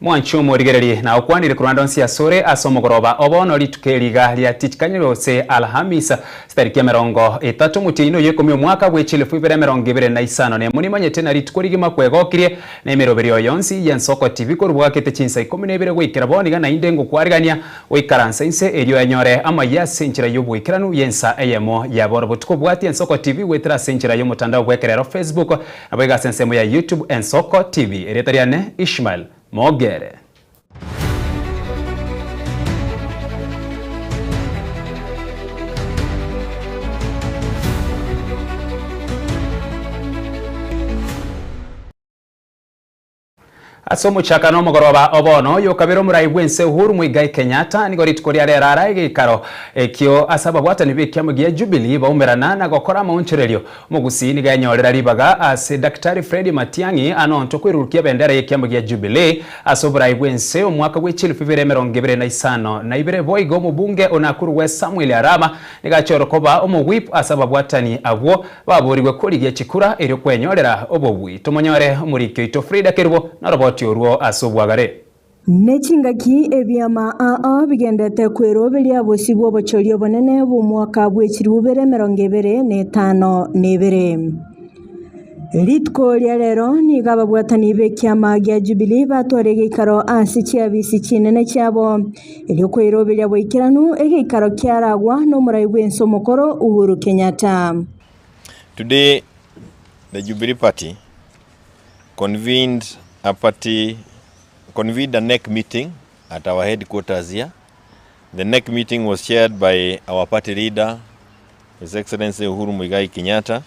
Mwanche omorigererie, na okwanire korwa ande onsi asore ase omogoroba o bono rituko eri iga ria Tichikanyire gose Alhamisa, chitariki emerongo etato omotienyi oyo ikomi omwaka bwe chilifu ibere emerongo ebere na isano nemo. Nimanyete na rituko rigima kwegokirie na emeroberio yonsi y'ensoko tibi korwa bwakete chinsa ikomi na ibere goikera bono iga naende ngokwarigania goikaransa inse erio enyore amayia ase enchera y'oboikeranu y'ensa eyemo ya bono botuko. Bwatia Ensoko TV goetera ase enchera y'omotandao bw'ekerero Facebook Naboigo ase ensemo ya YouTube Ensoko TV. Erieta riane Ishmael Mogere. Ase omochakano omogoroba o bono, oyokabere omorai bw'ense Uhuru Muigai Kenyatta nigo rituko ria rero arae egeikaro ekio ase ababwatani b'ekiama gia Jubilee baumerana na gokora amaonchorerio. Omogusii nigo enyorera ribaga ase Daktari Fred Matiang'i anonto kwerurukia ebendera y'ekiama gia Jubilee ase oborai bw'ense omwaka bwe chilifu ibere emerongo ebere na isano na ibere. Boigo omobunge o Nakuru West Samuel Arama nigo achorwa koba omowhip ase ababwatani abwo Baboorigwe korigia chikura erio kwenyorera obobui. Tomonyore omoriki oito Frida Kerubo noroboti orwo ase obwagare. Ne chingaki ebiama aa bigendete kweroberia bosio bw'obochori obonene bw'omwaka bw'echilifu bibere emerongo ebere na etano na ebere. Rituko ria rero nigo ababwatani b'ekiama gia Jubilee batware egeikaro ase chiabisi chinene chiabo, erio kweroberia boikeranu egeikaro kiaragwa nomorai bw'ense omokoro Uhuru Kenyatta. Today the Jubilee Party convened a party convened a NEC meeting at our headquarters here. The NEC meeting was chaired by our party leader, His Excellency Uhuru Muigai Kenyatta,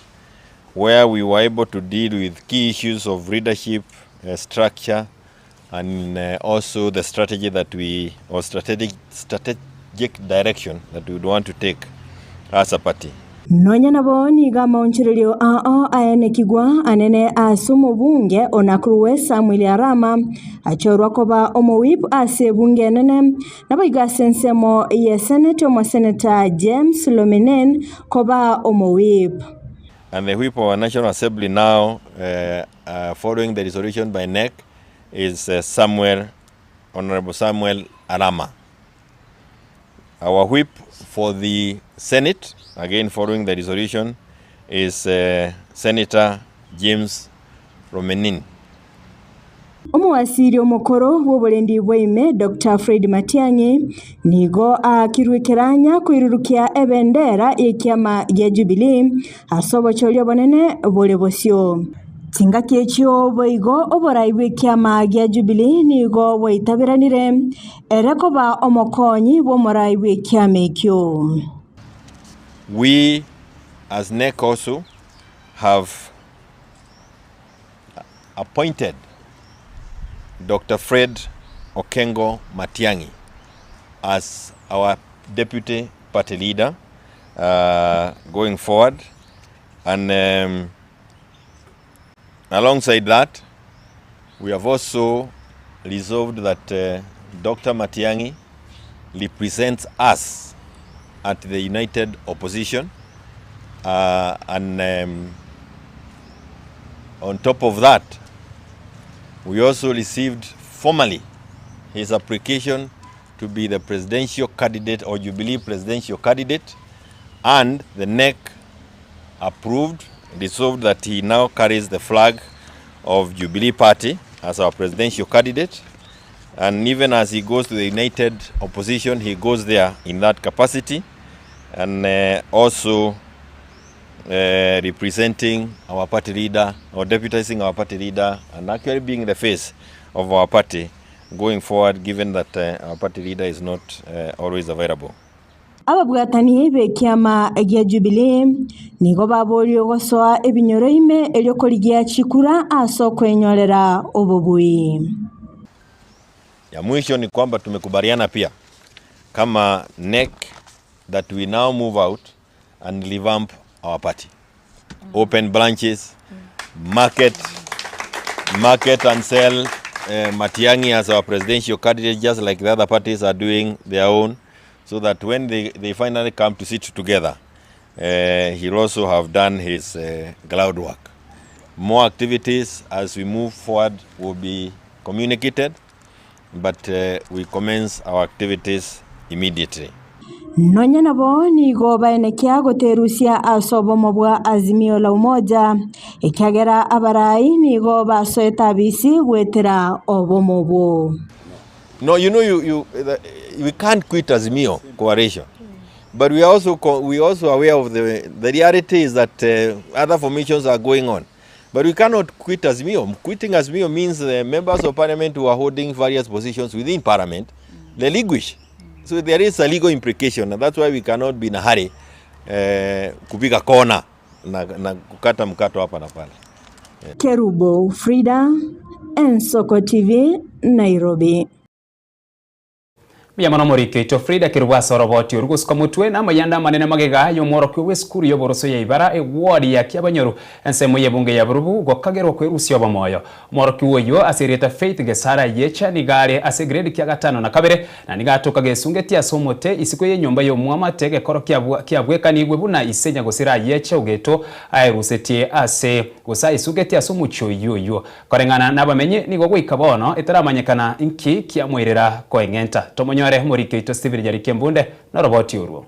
where we were able to deal with key issues of leadership, uh, structure, and uh, also the strategy that we, or strategic, strategic direction that we would want to take as a party. Nonya nabo nigo amaonchorerio ao aenekigwa anene ase omobunge o Nakuru West Samuel Arama achorwa koba omowhip ase ebunge enene, naboigo ase ensemo ye Senate omoseneta James Lomenen koba omowhip. And the whip of our National Assembly now uh, uh, following the resolution by NEC is uh, Samuel, Honorable Samuel Arama. Our whip for the Senate, again following the resolution, is uh, Senator James Romenin. Omowasiri omokoro bw'oborendi bwa ime Doctor Fred Matiang'i nigo aakirwe keranya koirurukia ebendera y'ekiama gia Jubilee ase obochori obonene bore bosio. Chingaki echio boigo oborai bw'ekiama gia Jubilee nigo bwaitaberanire ere koba omokonyi bw'omorai bw'ekiama ekio. We as NEC also have appointed Doctor Fred Okengo Matiang'i as our deputy party leader uh, going forward and um, alongside that we have also resolved that uh, Dr. Matiang'i represents us at the United Opposition uh, and um, on top of that we also received formally his application to be the presidential candidate or Jubilee presidential candidate and the NEC approved, resolved that he now carries the flag of Jubilee Party as our presidential candidate. And even as he goes to the United Opposition, he goes there in that capacity and uh, also uh, representing our party leader or deputizing our party leader and actually being the face of our party going forward, given that uh, our party leader is not uh, always available. Ababwatani b'ekiama gia Jubilee nigo baborirwe gosoa ebinyoro ime erio korigia chikura ase okwenyorera obobui. Ya mwisho ni kwamba tumekubaliana pia kama NEC that we now move out and revamp our party. Open branches, market, market and sell uh, Matiang'i as our presidential candidate just like the other parties are doing their own so that when they, they finally come to sit together uh, he'll also have done his uh, groundwork. More activities as we move forward will be communicated. but we commence our activities immediately. Nonya nabo nigo baenekia goterusia ase obomo bwa Azimio la Umoja, ekiagera abarai nigo basoete abisi goetera obomo obwo. No, you know, you, you, the, we can't quit Azimio coalition. But we are also, we are also aware of the, the reality is that uh, other formations are going on. But we cannot quit Azimio. Quitting Azimio means the members of parliament who are holding various positions within parliament relinquish. So there is a legal implication and that's why we cannot be in a hurry eh, kupiga kona na, na kukata mkato hapa na pale. Kerubo Frida, Ensoko TV, Nairobi. Mbuya mono omoriki oito Frida Kerubo ase oroboti oru gosuka motwe na amayanda amanene magega y'omworokia bw'esukuru y'oboroso ya Ibara eward ya Kiabanyoru ensemo y'ebunge ya Burubu gokagerwa kwerusia obomoyo. Omworokiwa oyio ase erieta Faith Gesara Yecha nigo are ase egrade kia gatano na kabere na nigo atoka gesungetie ase omote isiko y'enyomba y'omwamate egekoro kiabwekanigwe buna ise nyagosira Yecha ogeto aerusetie ase gose aesugetie ase omochie oyio oyio. Koreng'ana nabamenyi, nigo goika bono etaramanyekana inki kiamoirera koeng'enta. Tomonyore omoriki oito Stephen Nyariki Embunde noroboti orwo.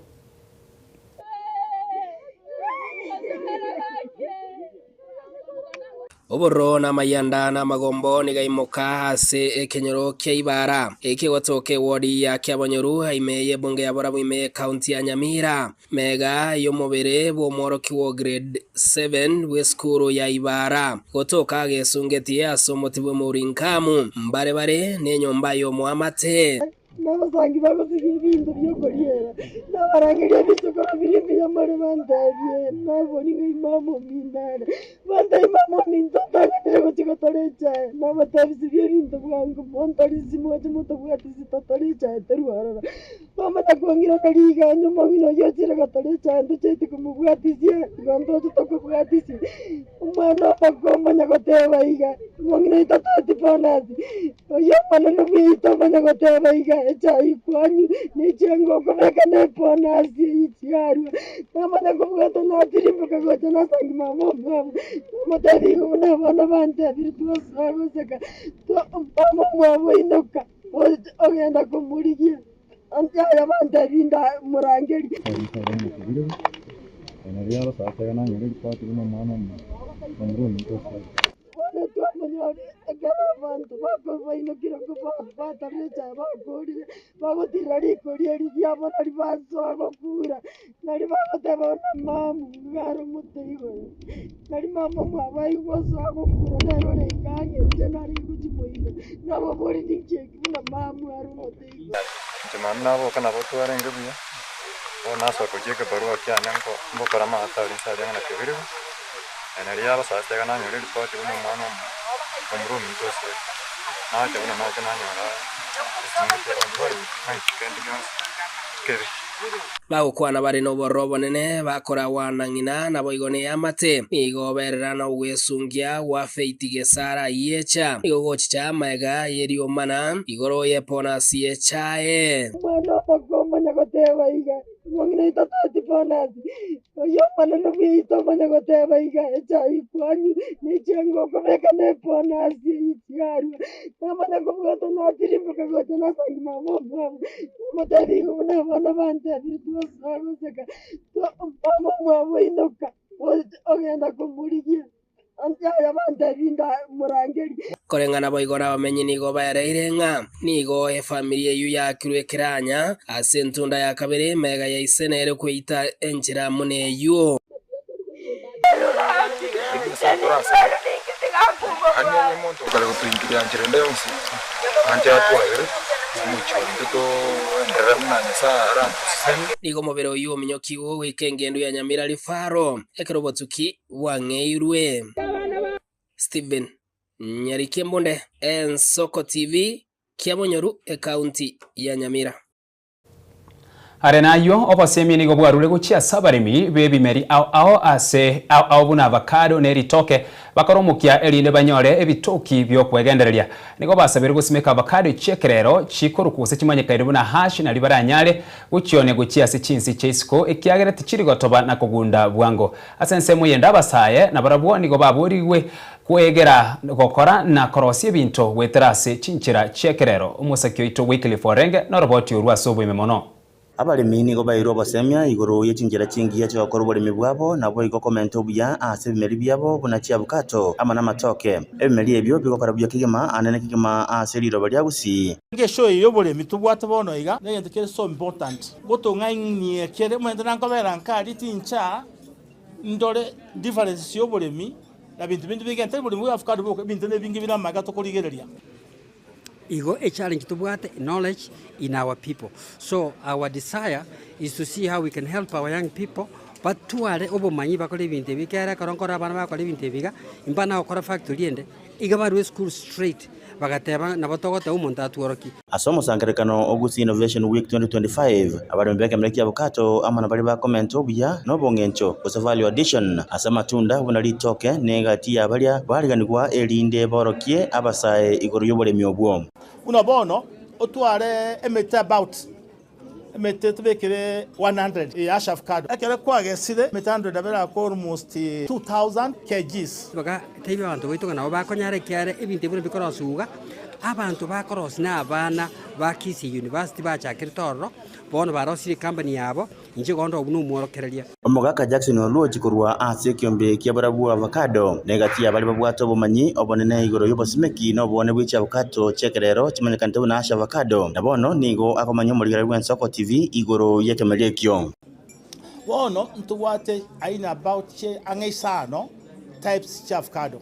Obororo na amayanda na amagombo nigaimoka ase ekenyoro kia Ibara, ekegotoka ewodi ya Kiabonyoru ime y'ebunge ya Borabu ime y'ecounty ya Nyamira. Mega y'omobere bw'omworokigwa o grade 7 bw'esukuru ya Ibara, gotoka agesungetie ase omote bw'emourinkamu, mbare bare nenyomba y'omoamate. Nabasangi bagosiria ebinto bi'okoriera, nabarangeria ebisokoro biria mbuya more bantebie, nabori ng'a imama ominto are, bantebie mama ominto otang'anire gochia gotora echae, nabatebia sibia ebinto bwango montorisi moche motobwatisi totore echae torwe ororo. Bamanya kong'irana riganyu omong'ina oyio ochire gotora echae ntochieti komobwatisia, igo ntoche tokobwatisia. Omwana omoka omanya goteba iga, omong'ina oito toti bonus, oyio omonene bweito omanya goteba iga, echae ikwanyu nechengo okobeka ne bonus eyio chiarwa. Namanya kobwata natirimboka gocha nasangi mama omwabo, namotebia igo buna abana bantebire twasoa goseka, mama omwabo oinoka ogenda komorigia. Yaya bantebie ndamorangerie. Bono twamonyora ekero abanto bakobainokire batarire echae bakorire, bagotirera rikori eri riabo nari basoa gokura, nari bagoteba buna mamu iga are omote igoro, nari mama omwabo aigwe osoa gokura nere ore iga ang'e inche nare gochia moino, nababori ninki eki buna mamu are omote igoro. Inche mambia naboka nabo twarenge buya, bono nasoa kochia ekebarua kiane nko ngokora amahatari inse aria ng'a nakebirigwe, na riria abasase iga nanyora eripoti buna omwana omo omura ominto osire, nacha buna nacha nanyora esimi ng'ai kende gionsi kebe. Bagokwana bare nobororo obonene, bakoragwa na ng'ina, naboigo neamate. Nigo berera nogwesungia gwa Faith Gesara Yecha. Nigo gochicha amaega y'eriomana igoro y'eponasi y'echae. Omwana omoke omanya goteba iga, Omong'ina oito toti bonasi, oyio omonene bw'eito omanye goteba iga, Echae ikwanyu nechengo okobeka nebonasi eyio chiarua. Namanya kobwata natirimboka gocha nasangi mama omwabo, namotebia igo buna abana bantebirie twasoa goseka, mama omwabo oinoka ogenda komorigia. Yaya bantebie ndamorangerie. Koreng'ana boigo nabamenyi nigo baereire ng'a nigo efamiri eyio yaakirwe ekeranya ase entunda ya kabere emega ya ise nere kweita enchera buna eyio. Nigo omobere oyio ominyokigwe goika engendu ya Nyamira Rifaro ekero obotuki bwang'eirwe. Stephen Nyariki Embunde, Ensoko TV, Kiabonyoru, Ekaunti ya Nyamira. Are nayio, obosemia nigo bwarure gochia ase abaremi b'ebimeri ao ao ase ao ao buna avocado ne ritoke, bakore omokia erinde banyore ebitoki bi'okwegendereria. Nigo basabeire gosimeka avocado chi'ekerero chikorokwa gose chimanyekaine buna hash nario baranyare gochionia gochia ase chinsi chia isiko ekiagera tichiri gotoba na kogunda bwango. Ase ensemo eyende abasae nabarabwo nigo baborigwe. Kwegera gokora na korosia ebinto goetera ase chinchera chi'ekerero. Omosaki oito Wycliffe Orenge noroboti orwo ase oboime mono. Abaremi nigo baeirwe obosemia igoro ye chinchera chingiya chi'ogokora oboremi bwabo, naboigo komenta obuya ase ebimeri biabo buna chiabukato amo namatoke. Ebimeri ebio bigokora buya kegima anene kegima ase riroba ria Gusii. Engecho eye y'oboremi tobwate bono iga negento kere so important, gotong'ainie kere omanyete nankobera nkaria tincha ndore differences y'oboremi na binto binde bigente tari boremi bwa avocado boka ebinto nebinge bire amaiga tokorigereria. Igo echallenge tobwate knowledge in our people so our desire is to see how we can help our young people batware obomanyi bakore ebinto ebi ekiagera ekero nkorora abana bagokora ebinto ebi iga, mbana gokora factory ende, iga barue esukuru straight bagateba nabo togoteba omonto atworokie. Ase omosangererekano o Gusii Innovation Week 2025, abaremi b'ekemera kia avocado amo na baria bakomenta obuya na obong'encho gose value addition ase amatunda buna ritoke na egati ya baria bariganigwa erinde borokie abasae igoro y'oboremi obwo. Buna bono otware emete about emete tobekere 100 eye ase avocado. Ekero kwagesire emete 100 nabo erakore almost 2000 kgs. Bagatebia abanto baito ng'a nabo bakonyara ekiagera ebinto ebio nabikorosigwa iga, abanto bakorosia na abana ba Kisii University bachakerete ororo, bono barosirie ecompany yabo, inche igo onde buna omworokereria. Omogaka Jackson Oluoch korwa ase ekiombe kia barabwo Avocado na egati ya baria babwate obomanyi obonene igoro y'obosimeki na oboone bwe chiavocado chi'ekerero chimanyekanete buna Ash Avocado, na bono nigo akomanya omorigereria bw'Ensoko TV igoro y'ekemeria ekio. Bono ntobwate aina about che ang'e isano types chia avocado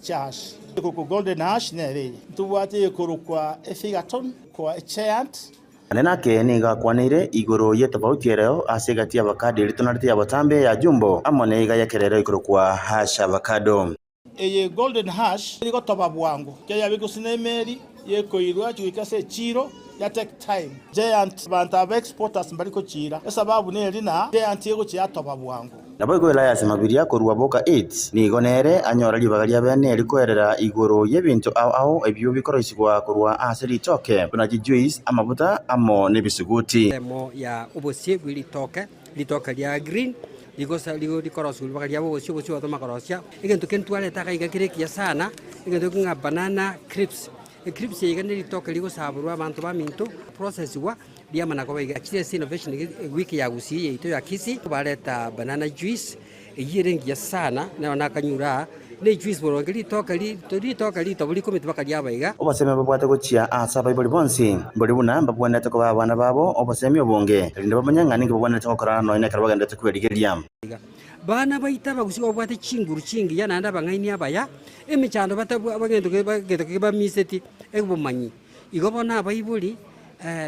chia hash. Ekorokwa golden hash nere eye. Ntobwate ekorokwa efigaton, kwa giant. Naende nake nigo akwaneire igoro y'etofauti ereo ase egati y'avocado eria tonarete ya botambe ya jumbo amo neiga y'ekerero ekorokwa hash avocado. Eye golden hash erigotoba bwango ekiagera yabekwa gose nemeri yekoirwa goika ase echiro ya take time. Giant abanto aba exporters mbari kochiira esababu neri na giant egochia yatoba bwango. Naboigo Elias Mabiria korwa Boka AIDS nigo nere anyora ribaga ria bene rikoerera igoro y'ebinto ao ao ebio bikoroisigwa korwa ase ritoke buna chijuice, amabuta amo nebisuguti. Ensemo ya obosie bwe ritoke, ritoke ria green, rigosa rigo rikorosiwa ribaga riabo obosie, obosie obo tomakorosia. Egento kende twareta iga iga kere ekiya sana, egento ekio ng'a banana crips. Ecrips eye iga ne ritoke rigosaborwa abanto baminto, processiwa, Riamana koba iga, chire ase innovation ewiki ya Gusii yaito ya Kisii, bareta banana juice, eyio ere engiya sana, nero nakanyure aa, ne ejuice boronge ritoke ritoke ritobu rikometi mpaka riaba iga. Obosemi babwate gochia ase abaibori bonsi, mbori buna mbabwenerete kobaa abana babo obosemi obonge, erinde bamanye ng'a ninki babwenerete gokora nonya nekero bagendererete kwerigeria. Iga. Bana baito abagusii babwate chinguru chingiya naende abang'aini abaya, emechando batabwa egento kebamiseti, obomanyi. Igo bono abaibori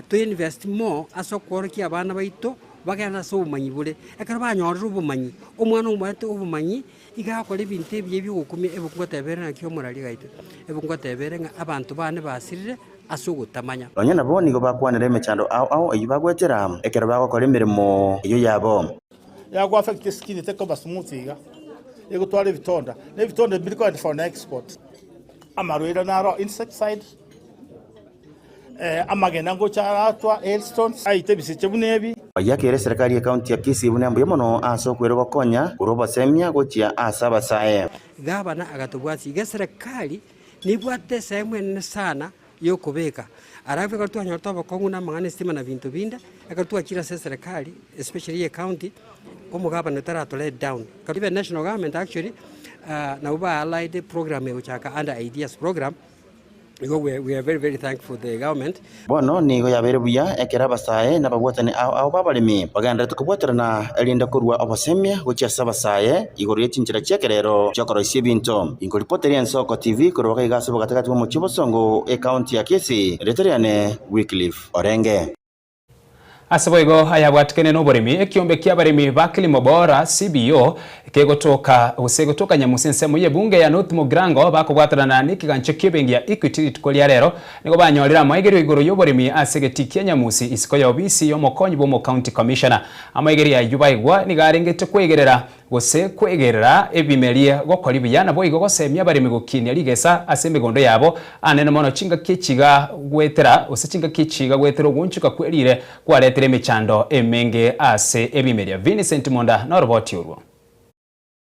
to invest more ase okoorokia abana baito bagende ase obomanyi bore. Ekero banyorire obomanyi, omwana omanyete obomanyi, iga agokora ebinto ebiya bia ogokumia ebuku ngoteba ere naki omorari gaito, ebuku ngoteba ere ng'a abanto bane basirire ase ogotamanya. Nonya nabo nigo bakwanera emechando ao ao eyio bagwetera ekero bagokora emeremo eyio yabo. Yago affect skin tekoba smooth iga, egotwara ebitonda, na ebitonda ebi mbiri for an export. Amarwaire naro insecticide, amagena ngocha aratwa hailstones aite ebisiche buna ebi. Bagiakeire eserekari y'ecounty ya Kisii buna mbuya mono ase okwerwa gokonya korwa obosemia gochia ase abasae. Gavana agatobwatia iga eserekari nebwate esehemu enene sana yokobeka. Alafu ekero twanyorete obokong'u na amang'ana estima na binto binde, ekero twachire ase eserekari especially ye county, omogabana tarato let down. Even national government actually nabwo ba allied program egochaka under ideas program, igo we are very very thankful the government. Bono nigo yabeire buya ekero abasae na ababwatani ao ao b'abaremi bagendererete kobwaterana, erinde korua obosemia gochia ase abasae igoro ye chinchera chi'ekerero chi'okoroisia ebinto. Inkoripoteria Ensoko TV korwa gaiga ase obogatagati bw'omochie obosongo, ecounty ya Kisii, erieta riane Wycliffe Orenge. Ase boigo ayabwatikene noboremi, ekiombe ki'abaremi ba Kilimo Bora, CBO, kegotoka gose gotoka Nyamusi ensemo y'ebunge ya North Mugirango bakobwatanana nekegancho ki'ebenki ya Equity rituko ria rero nigo banyorire amaigerio igoro y'oboremi ase egetii kia Nyamusi isiko ya obisi y'omokonyi bw'omocounty commissioner. Amaigerio ayio baigwa nigo arengete kwegerera gose kwegerera ebimeria gokori buya, naboigo gosemia abaremi gokinia rigesa ase emegondo yabo anene mono chingaki echiga goetera, gose chingaki echiga goetera ogoonchoka kwe riire kwaretire emechando emenge ase ebimeria. Vincent Monda noroboti orwo.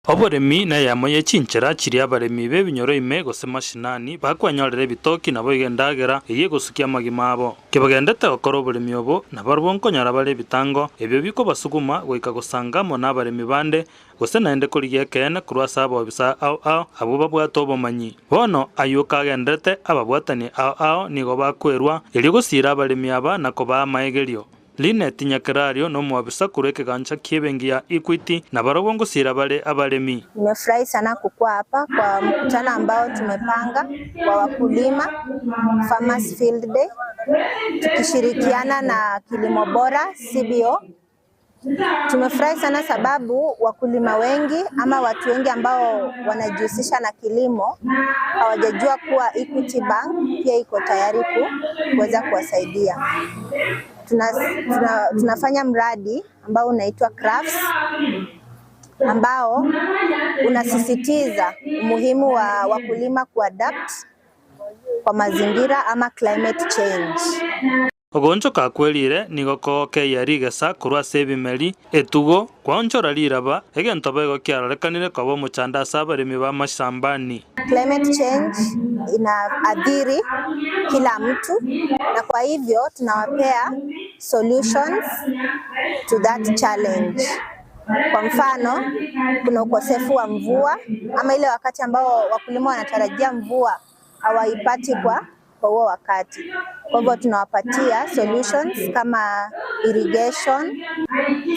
Oboremi neyemo ye chinchera chiria abaremi b'ebinyoro ime gose mashinani bakwenyorera ebitoki naboigo endagera eyio egosukia amagima abo. Kebagendete gokora oboremi obo, nabarabwo nkonyora bare ebitango ebio bikobasuguma goika gosanga amo nabaremi bande gose naende korigia ekeene korwa ase abobisa ao ao abwo babwate obomanyi. Bono ayio kagenderete ababwatani ao ao nigo bakwerwa erio gosiira abaremi aba na kobaa amaegerio. Linet Nyakerario nomwabisa korwa ekegancha ki'ebenki ya Equity, na barabwo ngosiira bare abaremi. Nimefurahi sana kukua hapa kwa mkutano ambao tumepanga wa wakulima Farmers Field Day tukishirikiana na Kilimo Bora CBO. Tumefurahi sana sababu wakulima wengi ama watu wengi ambao wanajihusisha na kilimo hawajajua kuwa Equity Bank pia iko tayari kuweza kuwasaidia. Tuna, tuna, tunafanya mradi ambao unaitwa Crafts ambao unasisitiza umuhimu wa wakulima kuadapt kwa mazingira ama climate change. Ogoonchoka kwerire nigo kogokeyia rigesa korwa ase ebimeri, etugo, kwaonchora riraba, egento boigo kiarorekanire koba omochando ase abaremi b'amashambani. Climate change inaathiri kila mtu na kwa hivyo tunawapea solutions to that challenge. Kwa mfano, kuna ukosefu wa mvua ama ile wakati ambao wakulima wanatarajia mvua hawaipati kwa kwa huo wakati. Kwa hivyo tunawapatia solutions kama irrigation.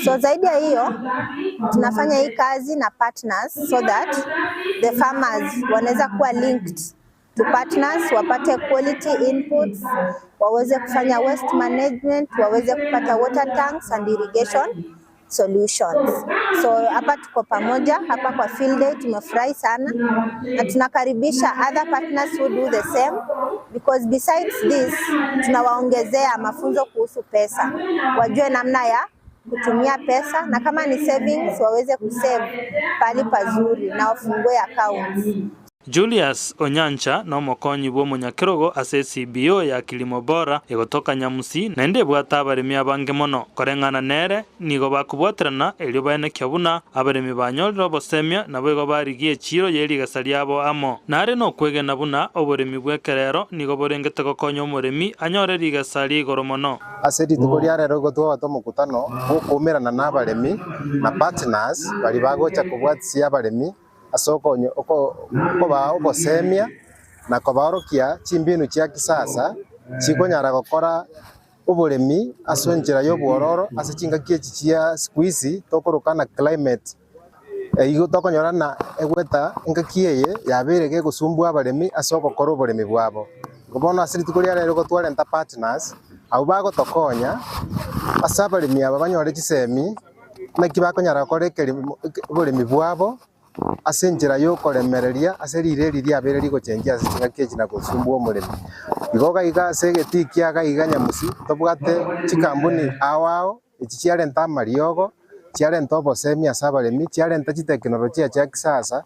So zaidi ya hiyo tunafanya hii kazi na partners so that the farmers wanaweza kuwa linked to partners, wapate quality inputs, waweze kufanya waste management, waweze kupata water tanks and irrigation solutions. So hapa tuko pamoja hapa kwa field day, tumefurahi sana na tunakaribisha other partners who do the same because besides this tunawaongezea mafunzo kuhusu pesa, wajue namna ya kutumia pesa na kama ni savings waweze kusave pahali pazuri na wafungue accounts. Julius Onyancha nomokonyi bw'omonyakerogo ase CBO ya Kilimo Bora egotoka Nyamusi naende ebwate abaremi abange mono. Koreng'ana nere nigo bakobwaterana erio baenekia buna abaremi banyorire obosemia naboigo barigia echiro ye rigesa riabo amo. Nare nokwegena buna oboremi bw'ekerero nigo borengete gokonya omoremi anyore rigesa ria igoro mono. Ase rituko ria rero igo twabwate omokutano bw'okoumerana nabaremi na partners baria bagocha kobwatisia abaremi ase okobaa obosemia na kobaorokia chimbinu chia kisasa chikonyara gokora oboremi ase enchera y'obwororo ase chingaki echi chia siku hizi tokoroka na climate. Igo tokonyora ng'a egweta engaki eye yabeire gegosumbua abaremi ase ogokora oboremi bwabo. Igo bono ase rituko ria rero igo twarenta partners abwo bagotokonya ase abaremi aba banyore chisemi naki bakonyara gokora ekerimo oboremi bwabo. Ase enchera y'okoremereria ase riire eri riabeire rigochenchia ase chingaki echi na gosumbua omoremi. Igo gaiga ase egetii kia gaiga Nyamusi tobwate chikambuni ao ao echi chiarenta amariogo, chiarenta obosemi ase abaremi, chiarenta chiteknolojia chia kisasa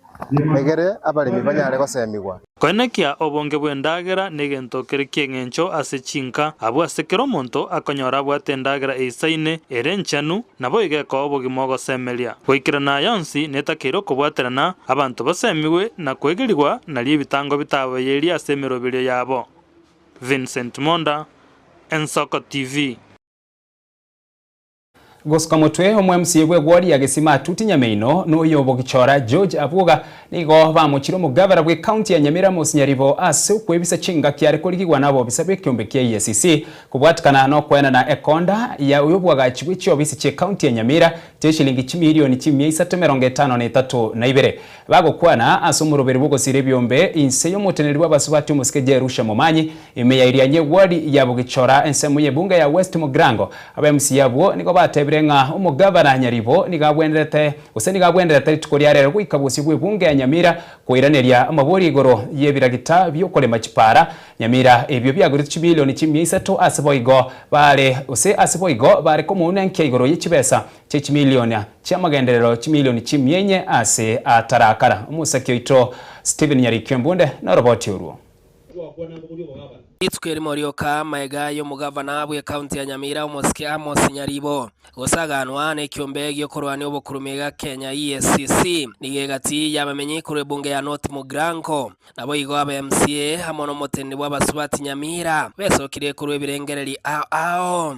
egere abaremi banyare gosemigwa. Koenekia obonge bw'endagera negento kere ki'engencho ase chinka, abwo ase kera omonto akonyora abwate endagera eisaine, ere enchenu, naboigo ekoa obogima ogosemeria. Goikerana aya onsi netakeire okobwaterana, abanto basemigwe na kwegerigwa nario ebitango bitabayerie ase emeroberio yabo. Vincent Monda, Ensoko TV. Gosuka motwe omo-MCA bw'egwori ya Gesima Atuti Nyameino na oyo Bogichora George Abwoga nigo bamochire omogavana bw'ecounty ya Nyamira Amos Nyaribo ase okwebisa chingaki are korigigwa nabobisa b'ekeombe kia EACC kobwatikana nokoenana ekonda ya oyobwagachi bwe chiobisi chi'ecounty ya Nyamira chi'eshilingi chimilioni chimia isato emerongo etano na etato na ibere. Bagokwana ase omoroberi bw'ogosira ebiombe inse y'omoteneneri bw'abasubati omosike Jerusha Momanyi ime ya Irianyi eward ya Bogichora ensemo y'ebunge ya West Mugirango Aba MC abwo nigo batebire ng'a omogavana Nyaribo nigo abwenerete gose nigo abwenerete rituko ria rero goika bosio bw'ebunge ya Nyamira koiraneria amabori igoro y'ebiragita bi'okorema chipara Nyamira ebio biagoretwe chimilioni chimia isato ase boigo bare gose ase boigo bare komounenkia igoro ye chibesa chie chimilioni chi'amagenderero chimilioni chimia inye ase atarakara. Omosaki oito Stephen Nyariki Ombunde noroboti orwo. Rituko erimo rioka magega y'omogavana bw'ecounty ya Nyamira omosike Amos Nyaribo gosaganwa nekiombe giokorwania obokurumi ga Kenya EACC nigo egati y'abamenyi korwa ebunge ya North Mugirango naboigo aba MCA amo nomoteneni bw'abasubati Nyamira besokire korwa ebirengereri ao ao.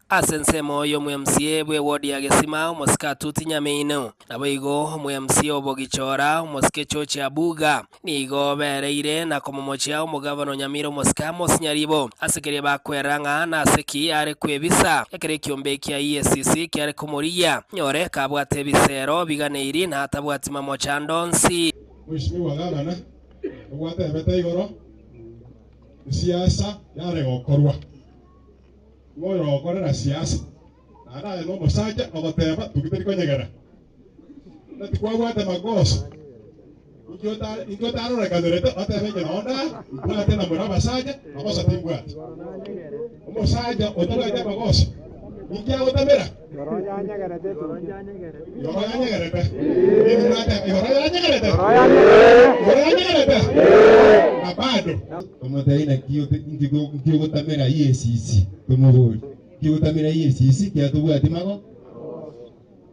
Ase ensemo y'omo-MCA bw'ewodi ya Gesima, omosike Atuti Nyameino, naboigo omo-MCA o Bogichora, omosike George Abuga, nigo bereire na komomochia omogavana o Nyamira omosike Amos Nyaribo ase keria bakwera ng'a nase ki are kwebisa ekero ekiombe kia EACC kiare komorigia nyore kabwate ebisero biganeiri na atabwati mamocha ande onsi. Mweshimiwa gavana, ogwatebete igoro, esiasa yare gokorwa. Ng'a oyogokorera siasa, naende aye nomosacha ogoteba tuki teri konyegera, na tikwabwate magoso, inki ota inki otarorekanirete otebe inche noo ndaa mbwate na more abasacha, magoso timbwati. Omosacha otabwati amagoso, inki agotamera? Igoro yanyegerete. Inki mwateba? Igoro yanyegerete? Igoro yanyegerete? Na bado. Tomotebi naki nki ogotamera EACC, tomoborie nki ogotamera EACC ekiagera tobwati mago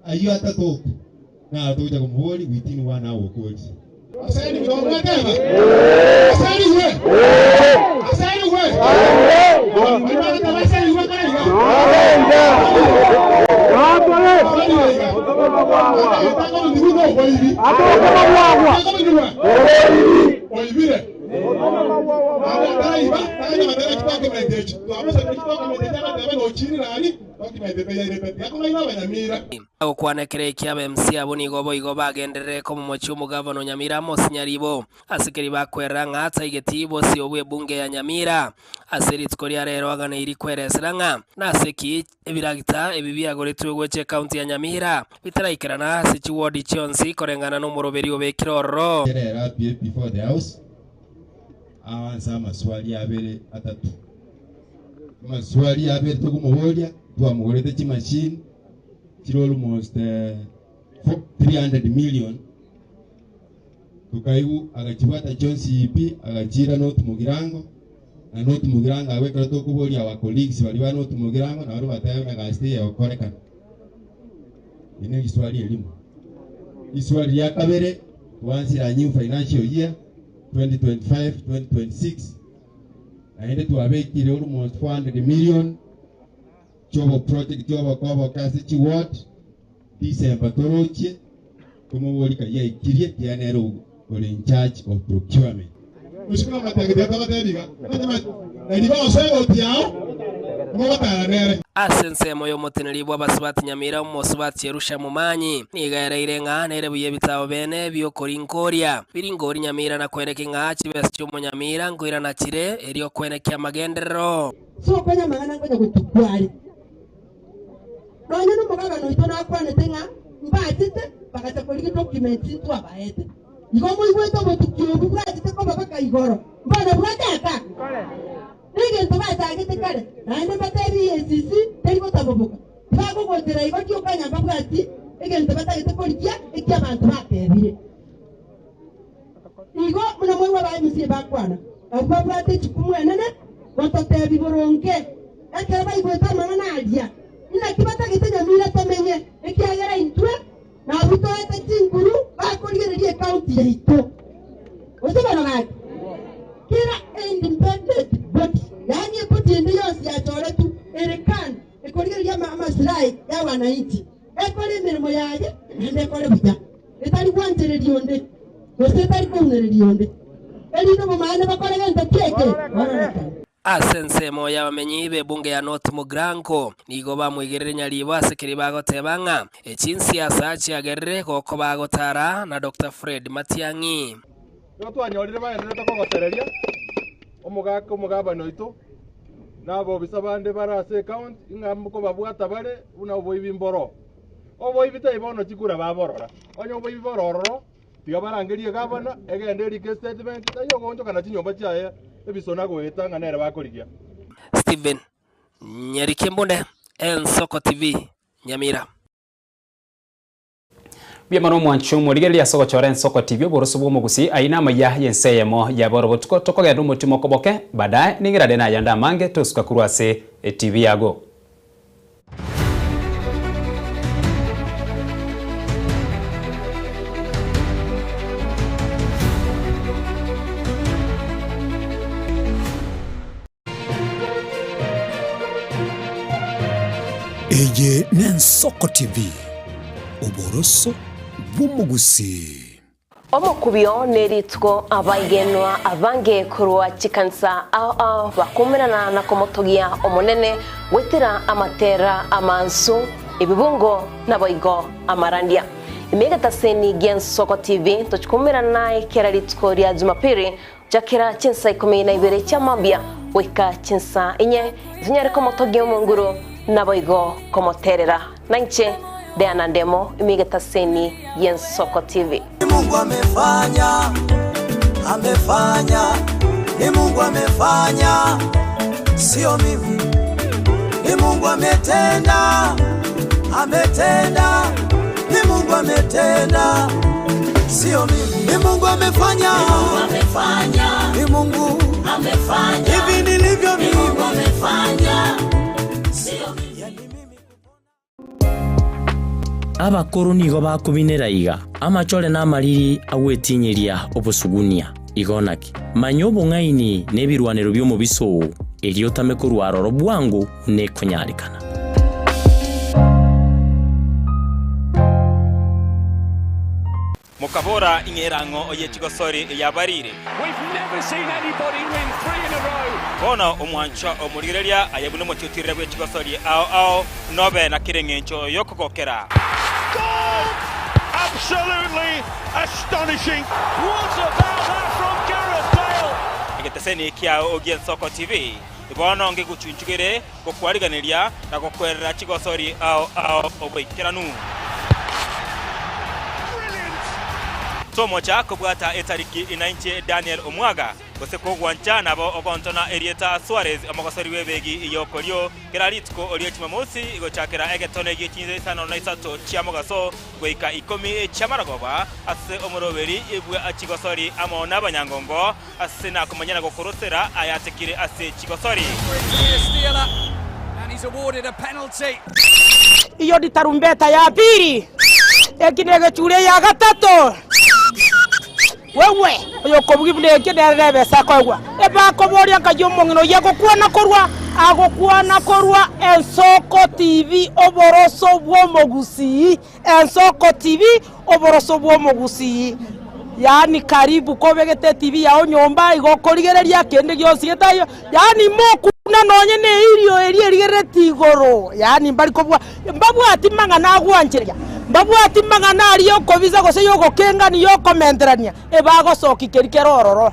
ayio atatoka naro togocha komoboria within one hour okorire. Asani buna omwateba? Asani gwe? Asani gwe? Baria bagoteba asani gwe kore iga. Oibire. Agokwana ekero ekio aba-MC abwo nigo boigo bagenderere komomochia omogavana o Nyamira Amos Nyaribo ase keria bakwerera ng'a taigeti bosio bw'ebunge ya Nyamira. Ase rituko ria rero aganeiri kweresera ng'a nase ki ebiragita ebi biagoretwe gocha ekaunti ya Nyamira bitaraikerana ase chiwodi chionsi koreng'ana nomoroberi obekire ororo. Ere appear before the house aanse amaswali abere atato. Amaswali abere tokomoboria, twamogorete chimachine chire almost 300 million, tokaigwa agachibwata chionsi pi agachiira North Mugirango, na North Mugirango abwo ekero tokoboria our colleagues baria ba North Mugirango nabarobwo batebe buna gasi teiyo egokorekana. Eri ne riswali erimo. Riswali ria kabere, twansire a new financial year 2025, 2026, naende twabekire almost 400 million chiobo project oboka oboke ase chiward, December torochie, tomoborie kari aikirie ekiagera nere ore in charge of procurement. Mosike amateke tiga togotebi iga, nari bonsi egoti yao mogotara nere. Ase ensemo y'omoteneri bw'abasubati Nyamira omosubati Jerusha Momanyi nigo ereire ng'a nere buya ebitabo bene bi'okoringoria biringori Nyamira na kwenekia ng'a chibesa chi'omonyamira nkoirana chire erio kwenekia amagenderero. Sokonya amang'ana nkonya gotukwa are. Nonya nomogabana oito nakwanete ng'a mbachete bagacha korigia documents ntwabaete. Igo moigwete obotuki obwo bwachete koba baka igoro, mbono bwachaka? Negento bachagete kare, naende mbatebi EACC teri gotaboboka. Tibagogochera igo rioka onye mbabwati egento batagete korigia eki abanto batebire. Igo buna moigwe aba MCA bakwana, abwo babwate echukumu enene gototebi boronge ekero baigwete amang'ana aria, inaki batagete Nyamira tomenye, ekiagera intwe nabwo toete chinguru bakorigereria ecounty yaito. Gose bono gaki, kera independent body, yaani ebody ende yonsi yachoretwe ere kando ekorigereria amasilahi ya wananchi, ekore emeremo yaye naende ekore buya, etari gwanchereria onde, gose etari kounereria onde, erinde obomaene bokore gento ki eke bororekane. Ase ensemo y'abamenyi b'ebunge ya North Mugirango nigo bamwegerire Nyaribo ase keria bagoteba ng'a echinsiasa chiagerire gokoba agotara na Doctor Fred Matiang'i. Nigo twanyorire baendererete kogosereria omogaka omogabana oito na abobisa bande bare ase ecounty ng'a nkobabwata bare buna oboibi mboro. Oboibi taibo bono chikura baborora. Onye oboibi bore ororo Tiga barangerie gavana, egende erike estatement, taiyo ogoonchokana chinyomba chiaye ebisona goeta ng'a nere bakorigia. Stephen Nyariki Mbunde, Ensoko TV, Nyamira. Mbuya mono omwancho omorigereria ase ogochora ensoko TV oboroso bw'omogusii ayio namaiya y'ense eyemo yaboro botuko tokogenda omotimo okoboke baadaye ning'irane nayande amange tosuka korwa ase etv yago. Eye n'Ensoko TV, oboroso bw'omogusii. Omokubio nerituko abaigenwa abange korwa chikanisa ao ao bakumerana na komotogia Omonene goetera amatera amansu, ebibungo naboigo amarandia. Ime egetaseni gi'Ensoko TV tochikumerana naye kera rituko ria Jumapili Chakera chinsa ikomi na ibere chia mambia goika chinsa inye, tonyare komotogia Omonguru, naboigo komoterera. Nainche Diana Ndemo, ime egetaseni gi'Ensoko TV. Ni Mungu amefanya, amefanya, ni Mungu amefanya, sio mimi. Ni Mungu ametenda, ametenda, ni Mungu ametenda, sio mimi. Ni Mungu amefanya, Ni Mungu amefanya, ni Mungu amefanya, hivi nilivyo ni mimi. Mungu amefanya, sio mimi. Abakoro nigo bakobinera iga, Amachore na amariri agwetinyeria obosugunia. Igo naki? Manya obong'aini na ebirwanero bi'omobisa oo, erio otame korwa aroro bwango buna ekonyarekana. Mokabora, Ing'erang'o ye chigosori yabarire. Bono omwanchwa omorigereria aye buna omochiotirire bwe chigosori ao ao, nobe na kera engencho y'okogokera. Egeteseni kiao gi'Ensoko TV bono ngegochunchugere gokwariganeria na gokwerera chigosori ao ao oboikeranu. Tomocha kobwata etariki inainche Daniel Omwaga, gose kogwancha nabo ogontona erieta Suarez omogosori bw'ebegi y'okorio kera rituko rie Jumamosi gochakera egetone gie chinsa isano na isato chia mogaso goika ikomi chi'amaragoba ase omoroberi bwa chigosori amo nabanyangongo Ase nakomanya na gokorosera ayatekire ase chigosori. Iyo ni tarumbeta ya pili, eki negechure ya gatato. Wewe oyokobugia buna eki nere nebesa akoegwa. Ebakoboria nkai omong'ina oyio agokwana korwa agokwana korwa Ensoko TV oboroso bw'omogusii Ensoko TV oboroso bw'omogusii. Yaani karibu kobegete etibi yao nyomba igo okorigereria kende gionsi getaiyo, yaani mokuna nonye ne eirio eria erigerereti igoro, yaani mbari kobua mbabwati mang'ana agwancheria, mbabwati mang'ana aria yokobisa gose yogokengania yokomenterania, ebagosokia keria kere ororo.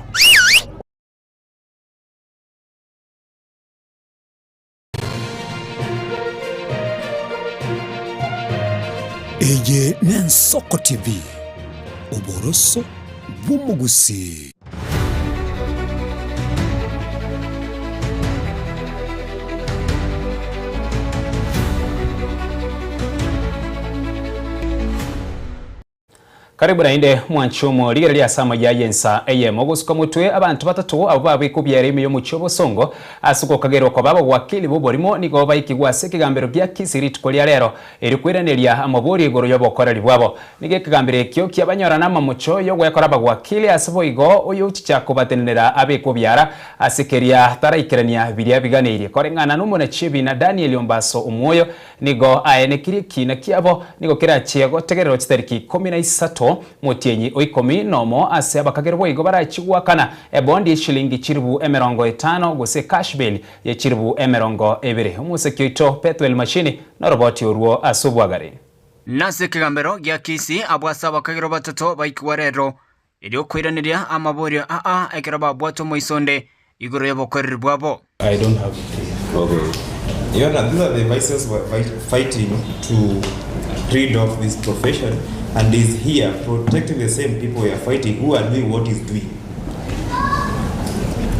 Eye n'Ensoko TV, oboroso bw'omogusii. Karibu naende mwanche omo rigereria ase amaya y'ensa eyemo gosuka motwe abanto batato abwo babekwa obiara ime y'omochie obosongo ase ogokagerwa koba abagwakeli b'oborimo nigo baikigwe ase ekegambero gia Kisii rituko ria rero erio koiraneria amaborio igoro y'obokoreri bwabo. Nigo ekegambero ekio kiabanyora namamocho y'ogwekora abagwakeli ase boigo oyochicha kobatenenera abekwe obiara ase keria taraikerania biria biganeirie koreng'ana nomonachie ebina Daniel Ombaso Omwoyo Nigo aenekirie ekiina kiabo nigo kerachie gotegererwa chitariki ikomi na isato motienyi o ikomi nomo ase abakagere boigo barachie goakana ebondi ye chilingi chilifu emerongo etano gose cash bail ye chilifu emerongo ebere. Omoseki oito Bethuel Machini noroboti orwo ase obwagare. Nase ekegambero gia Kisii abwo ase abakagera batato baikigwa rero, erio koiraneria amaborio aa ekero babwate omoiso onde igoro y'obokoreri bwabo. I don't have it here. Okay. Your Honor, these are the vices we're fighting to rid of this profession and is here protecting the same people we are fighting who are doing what he's doing.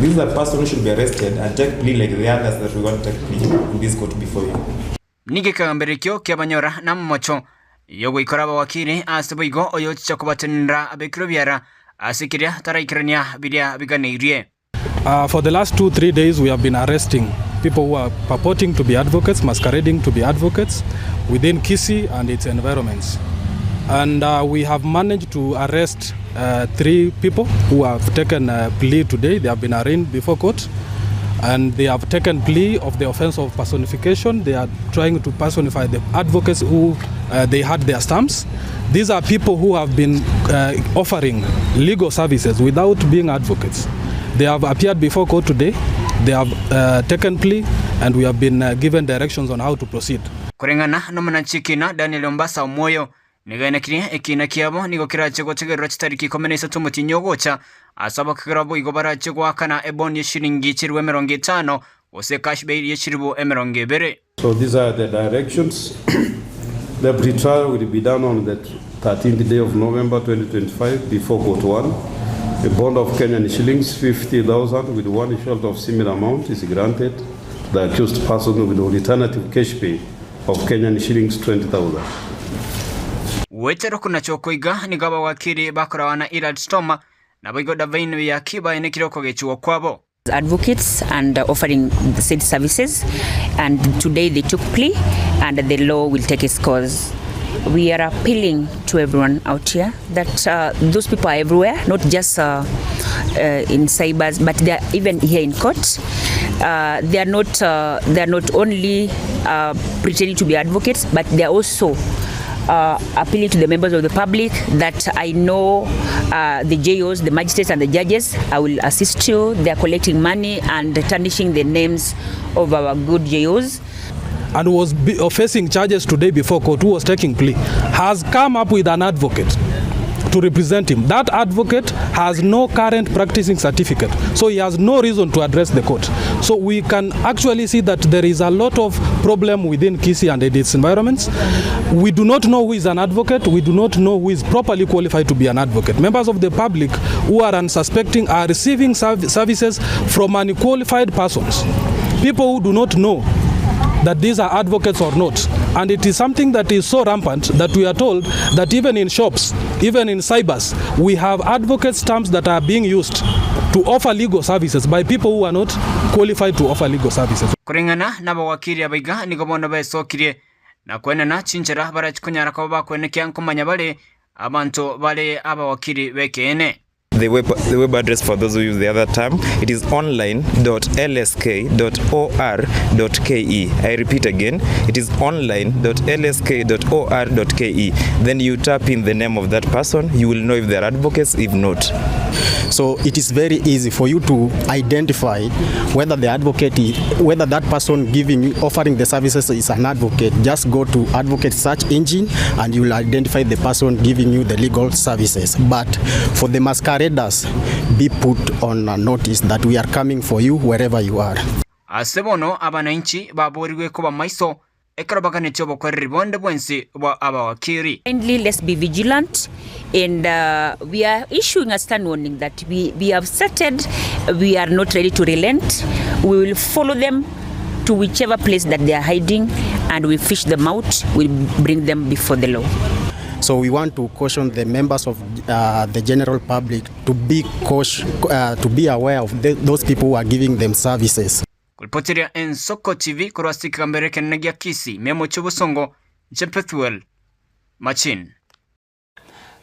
This is a person who should be arrested and take plea like the others that we want to take plea in this court before you. Nigo ekegambero ekio kiabanyora namomocho. Yogoikora abawakiri ase boigo oyochicha kobatenenera abekirwe biara ase keria taraikerania biria biganeirie. For the last 2, 3 days we have been arresting people who are purporting to be advocates, masquerading to be advocates within Kisii and its environments. And we have managed to arrest three people who have taken a plea today. They have been arraigned before court and they have taken plea of the offense of personification. They are trying to personify the advocates who they had their stamps. These are people who have been offering legal services without being advocates. They have appeared before court today. They have taken plea and we have been given directions on how to proceed. Koreng'ana nomonanchi ekina Daniel Ombasa Omwoyo, nigo aenekirie ekiina kiabo nigo kerache gotegererwa chitariki 13 omotienyi ogocha, ase abakegera boigo barache goakana ebond ye shilingi chilifu 50 gose cash bail ye chilifu 20. So these are the directions. The pre-trial will be done on the 13th day of November 2025 before court 1. A bond of Kenyan shillings 50,000 with one short of similar amount is granted to the accused person with alternative cash pay of Kenyan shillings 20,000. Goetera okonacha oko iga nigo abawakiri bakorawa na Irad Stoma, naboigo Davaine Yakiba baenekire okogechigwa kwabo. Advocates and offering the said services, and today they took plea and the law will take its course. We are appealing to everyone out here that those people are everywhere, not just in cybers, but they are even here in court. They are not only pretending to be advocates, but they are also appealing to the members of the public that I know the JOs, the magistrates and the judges, I will assist you. They are collecting money and tarnishing the names of our good JOs. And was facing charges today before court, who was taking plea, has come up with an advocate to represent him. That advocate has no current practicing certificate, so he has no reason to address the court. So we can actually see that there is a lot of problem within Kisii and its environments. We do not know who is an advocate. We do not know who is properly qualified to be an advocate. Members of the public who are unsuspecting are receiving services from unqualified persons, people who do not know that these are advocates or not. And it is something that is so rampant that we are told that even in shops, even in cybers, we have advocate stamps that are being used to offer legal services by people who are not qualified to offer legal services. Koreng'ana nabawakiri abaiga nigo bono besokirie na kwenena chinchera barachikonyara koba bakwenekia nkomanya bare abanto bare abawakiri bekeene. The web address, for those who use the other term, it is online.lsk.or.ke. I repeat again, it is online.lsk.or.ke. Then you tap in the name of that person, you will know if they're advocates, if not. So it is very easy for you to identify whether the advocate, is, whether that person giving, offering the services is an advocate. Just go to advocate search engine and you will identify the person giving you the legal services. But for the masqueraders, be put on a notice that we are coming for you wherever you are. Ase bono abananchi baborirwe koba maiso ekero baganeti obokoreri bonde bwensi bwa abawakiri. Kindly, let's be vigilant, and we are issuing a stern warning that we have started, we are not ready to relent. We will follow them to whichever place that they are hiding, and we fish them out, we bring them before the law. So we want to caution the members of the general public to be cautious, to be aware of those people who are giving them services. Kuripotiria Ensoko TV korwa ase ekegambero ekenene gia Kisii, memo chi'obosongo Nche Machin.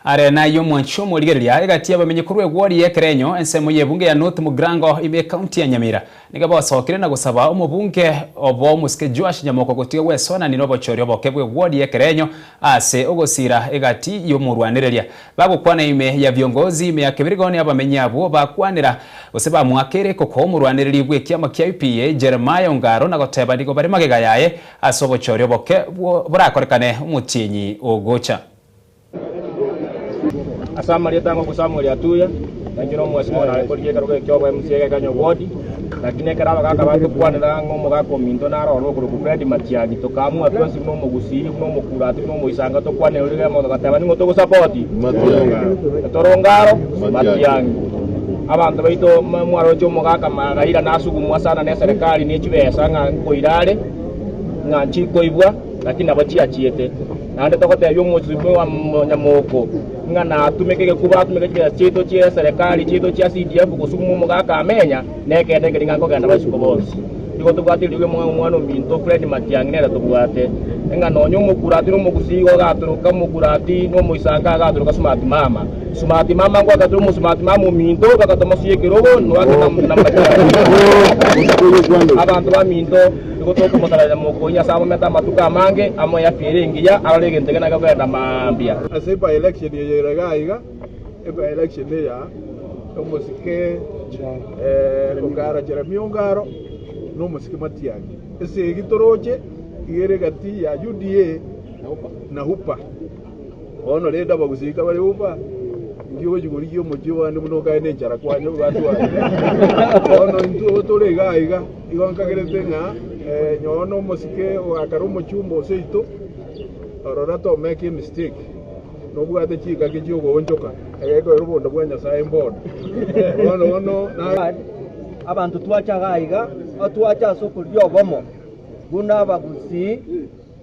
Are nayo mwancho omorigereria egati abamenye korwa egwori ekerenyo ensemo y'ebunge ya North Mugirango ime county ya Nyamira niga basokire na gusaba omobunge obo musike Joash Nyamoko gotiga gwesonani n'obochori oboke bwe wodi ekerenyo ase ogosira egati y'omorwanereria bagokwana ime ya viongozi ime ya kebirigoni abamenyi abo bakwanira gose bamwakere koko omorwanereri bwe kiama kia UPA Jeremiah Ongaro na goteba nigo bari magega yaye ase obochori oboke burakorekane omotienyi ogocha. Asamaria tango ku Samuel Atuya nanjira omwasi mona ari korigia ekero gekiogo MCA gekanyo ward, lakini ekero abagaka batukwanera ng'a omogaka ominto narorwo okorokwa Fred Matiang'i tokamua twensi buna omogusii buna omokurati buna omoisanga tokwanera ori gemo togateba ning'o togosapoti etorongaro Matiang'i abanto baito mwaroche omogaka magaira nasugumwa sana na eserikali na echibesa ng'a nkoirare ng'a nchikoibwa. Lakini nabo chiachiete. Naende togotebia omosubui wa Nyamoko ng'a natumeke egekuba atumeke chibesa chiaito chi'eserekari chiaito chia CDF gosuguma omogaka amenya, nekeene ekeri ng'a nkogenda baisiko bonsi. Nigo tobwate eriogi omwana ominto Fred Matiang'i nere tobwate, ng'a nonya omokurati na omogusii igo agatoroka omokurati na omoisanka agatoroka Smart Mama. Smart Mama ngwakatire omosmart mama ominto bagatomosuya ekerogo noake na Matiang'i. Abanto baminto nigo tokomosabera Nyamokonyi ase abomete amatuko amange, amoe afya ere engiya, arore egento eke nakegogenda mambia. Ase by-election eye ere iga iga, eby-election eya omosike Ongara Jeremia Ongaro na omosike Matiang'i. Esegi toroche iga ere egati ya UDA na UPA. Bono rende abagusii kabare UPA, inki ogochia korigia omochie one buna okae na enchara kwanya obatware. Bono intwe tore iga iga, igo nkagerete ng'a nyowe na omosike ogakara omochumba o seito, orora tomake emistake. Nobwate chingaki chi'ogoonchoka, egekoera obonda bwa Nyasae mbono. Bono bono na. Abanto twacha iga iga, twacha ase okorigia obomo buna abagusii,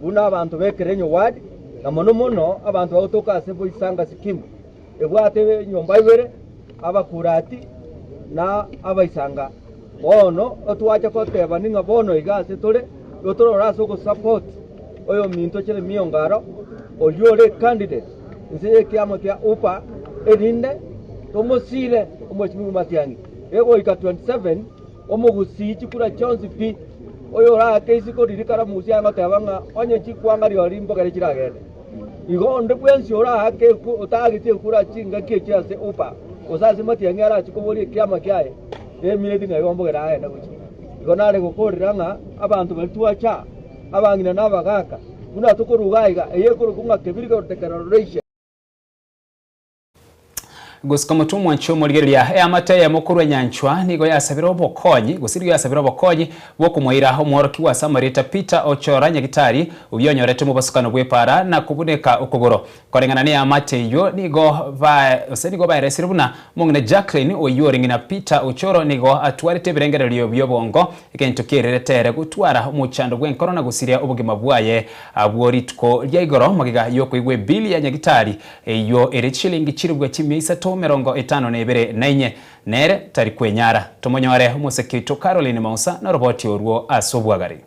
buna abanto b'Ekerenyo Ward, na mono mono abanto bagotoka ase Boisanga Scheme, ebwate enyomba ibere, abakurati na abaisanga. Bono twacha kotebani ng'a bono iga ase tore, igo torore ase ogosupport oyominto Jeremiah Ongaro, oyio ore candidate inse y'ekiama kia UPA, erinde tomosire omweshimiwa Matiang'i. Egoika 27 omogusii chikura chionsi pi, oyorake isiko riria kare omogusii agoteba ng'a onye chikwanga rirorio mbogere chiragende. Igo onde bwensi oraake otaagetie ekura chingaki echio ase UPA, gose ase Matiang'i arache koboria ekiama kiaye, nemineti ng'a igo mbogere agende gochia. Igo nare gokorera ng'a abanto baria twacha, abang'ina na abagaaka, buna tokoruga aiga, eye ekorokwa ng'a Kebirika Declaration. Gosika omotwe omwanche omorigereria eamate eyemo korwa enyanchwa nigo yasabire obokonyi gose nigo yasabire obokonyi bw'okomoira omworokigwa ase amarieta Peter Ochora Nyagitari oyio onyorete omobasukano bw'epaara na kobuneka okogoro. Koreng'ana neamate eyio nigo ba gose nigo baeresire buna omong'ina Jacqueline oyio ore ng'ina Peter Ochoro nigo atwarete ebirengererio bi'obongo egento kiererete ere gotwara omochando bw'enkoro na gosiria obogima bwaye abwo rituko ria igoro magega y'okoigwa ebili ya Nyagitari Eyio ere chishilingi chilifu chimia isato merongo etano na ibere na inye, nere tari kwenyara. Tomonyore omoseke oito Caroline Mausa noroboti orwo ase obwagare.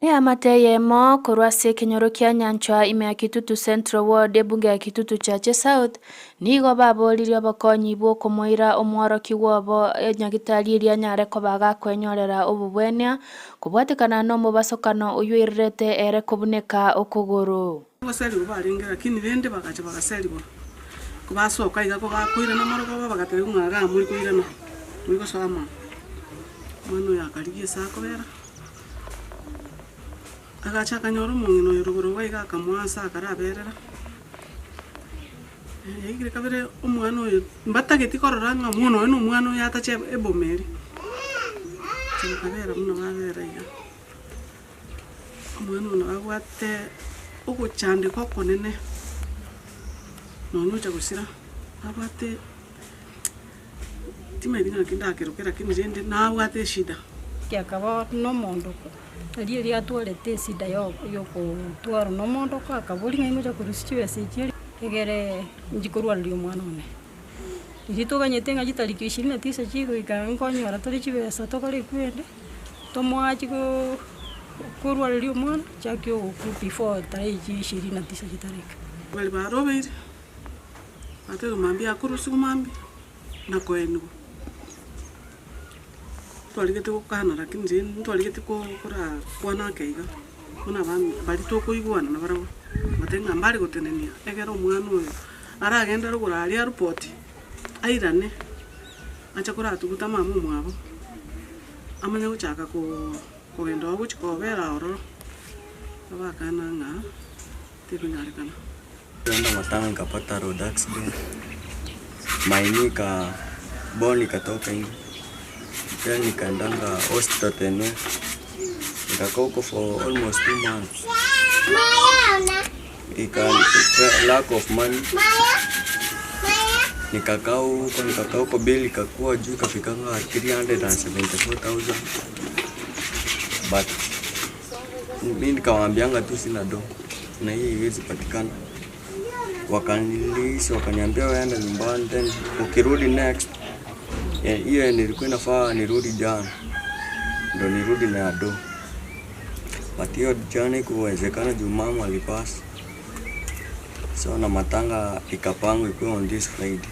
Eamate eyemo korwa ase ekenyoro kia Nyanchwa ime ya Kitutu Central Ward ebunge ya Kitutu Chache South nigo baboririe obokonyi bw'okomoira omworokigwa obo nyagitari erio anyare koba gakwenyorera obobwenia kobwatekana nomobasokano oyio oirerete ere kobuneka okogoro. Ngoserigwa barenge, lakini rende bagacha bagaserigwa. Kobasoka iga kobakoirana marogoba bagatebiwa ng'a igaa mori koirana, mori gosoa amo. Omwana oyo akarigia ase akobera, agacha akanyora omong'ina oyo rogoro iga iga akamoa ase akaraberera, yaigire kabere omwana oyo mbatageti korora ng'a omwana oyo na omwana oyo atache eboma eria. Bakabera buna babera iga. Omwana oyo nabwate ogochandeka okonene, nonya ocha gosira, nabwate timanyeti ng'a naki ndakeroke lakini rende nabwate eshida. Akaba nomondoko, erio erio atwarete esida yokotwarwa nomondoko, akaboria ng'ai ngocha korusia chibesa echi egere nchi korwareria omwana one. Riria toganyete ng'a chitariki ishirini na tisa chigoika nkonyora tore chibesa tokore ekwende, tomoachi korwareria omwana, chaki ogokwa before tarehe echi ishirini na tisa chitaraika. Baria barobeire, batebire mambia akorusigwa mambia, na koenigwa. Ntwarigete gokana lakini rende ntwarigete koraa kwana ake iga, buna abana baria tokoigwana nabarabwo, batebie ng'a mbare gotenenia ekero omwana oyo aragende rogoro aria arupoti, airane, ache koratuguta mama omwabo, amanye gochaka kogenda oo gochia kobera ororo, abakana ng'a tekonyarekana. Nkaenda matanga nkapata road accident, my knee ika bone ikatoka inje, then nikaendanga hospital Tenwek, nikakaa huko for almost 2 months, ika lack of money, nikakaa huko nikakaa huko bill ikakuwa juu ikafikanga 374,000 but. Mi nikawaambianga tu sina do na hii haiwezi patikana. Wakanirelease, wakaniambia wewe enda nyumbani, then ukirudi next hiyo nilikuwa inafaa nirudi jana, ndo nirudi na do, but hiyo jana ikuwezekana juu mama alipass, so na matanga ikapangwa ikuwe on this Friday,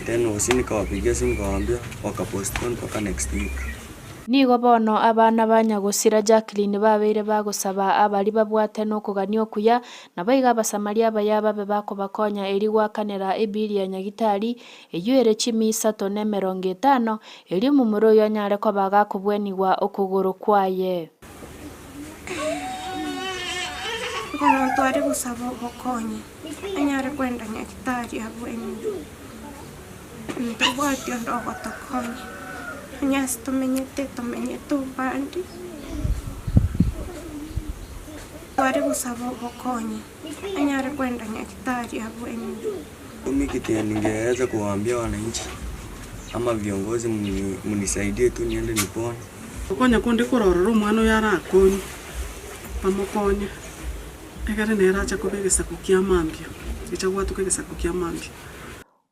then usi nikawapigia simu nikawaambia, wakapostpone mpaka next week. Nigo bono abana ba nyagosira Jacqueline babeire bagosaba abaria babwate nokogania okuya, naboigo Abasamaria abaya babe bakobakonya erio goakanera ebiri ya nyagitari, eyio ere chimia isato na emerongo etano, erio omomura oyio anyare koba gakobwenigwa okogoro kwaye. Igo omonto are gosaba obokonyi, anyare kwenda nyagitari abwenerwe. Ntobwati onde ogotokonya, onye ase tomenyete, tomenyete obande. Tware gosaba obokonyi, anyare kwenda nyagitari abwenerwe. Mi kitu yenye ningeweza kuwaambia wananchi ama viongozi mnisaidie tu niende nipone. Okonya konde korora omwana oyo arakonywe, bamokonye, egere nere ache koba egesaku kia mambia, gecha gwatuka egesaku kia mambia.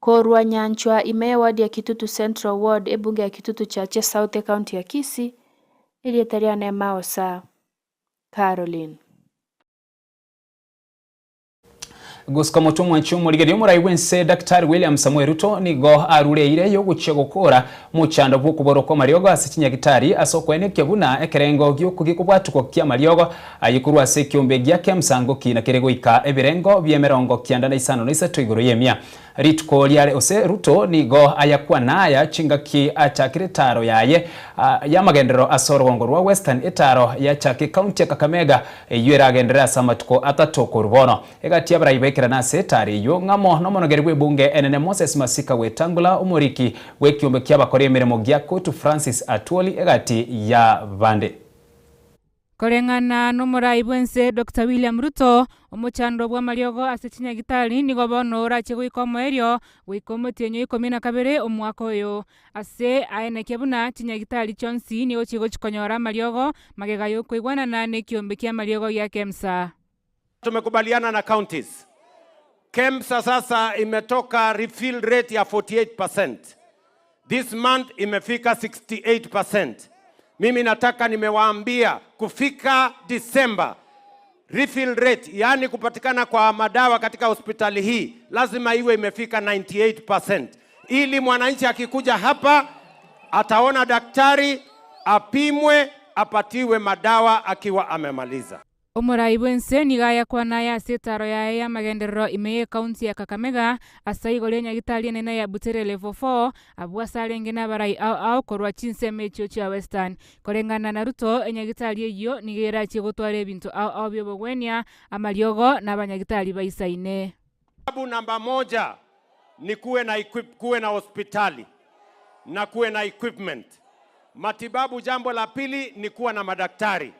Korwa Nyanchwa ime y'eward ya Kitutu Central Ward ebunge ya Kitutu Chache South ecounty ya Kisii, erieta riane Maosa Caroline. Gosika omotwe omwanchi omorigereria omorai bw'ense Daktari William Samoei Ruto nigo arure eira y'ogochia gokora mochando bw'okoborwa kw'amariogo ase chinyagitari ase okoenekia buna ekerengo gi'okobwatukwa ki'amariogo aye korwa ase ekiombe gia Kemsa ngoki na kere goika ebirengo bi'emerongo kianda na isano na isato igoro y'emia Rituko riare ose Ruto nigo ayakwana aya chingaki achakire etaaro yaye y'amagenderero ase orogongo rwa Western etaaro yachaka ekaunti ya Kakamega eyio eragenderere ase amatuko atato korwa bono. Egati y'abarai baikerana ase etaaro eyio ng'amo nomonogeri bw'ebunge enene Moses Masika Wetangula, omoriki bw'ekiombe ki'abakori emeremo gia Cotu Francis Atwoli egati y'abande. Koreng'ana nomorai bw'ense Doctor William Ruto, omochando bw'amariogo ase chinyagitari nigo bono orachie goika omoerio goika omotienyi o ikomi na kabere omwaka oyo. Ase aenekia buna chinyagitari chionsi nigo chigochi konyora amariogo magega y'okoigwanana nekiombe ki'amariogo gia Kemsa. Tumekubaliana na counties. Kemsa sasa imetoka refill rate ya 48%. This month imefika 68%. Mimi nataka nimewaambia kufika December refill rate, yaani kupatikana kwa madawa katika hospitali hii lazima iwe imefika 98%, ili mwananchi akikuja hapa ataona daktari, apimwe, apatiwe madawa akiwa amemaliza. Omorai bw'ense nigo ayakwana aya ase etaaro yaye y'amagenderero ime y'ekaunti ya Kakamega, ase igoro y'enyagitari enene ya Butere Level 4, abwo ase arenge nabarai ao ao korwa chinsemo echio chia Western. Koreng'ana na Ruto, enyagitari eyio nigo erachie gotwara ebinto ao ao bi'obogwenia, amariogo, na abanyagitari baisaine. Sababu namba moja ni kuwe na equip, kuwe na hospitali na kuwe na equipment. Matibabu, jambo la pili ni kuwa na madaktari.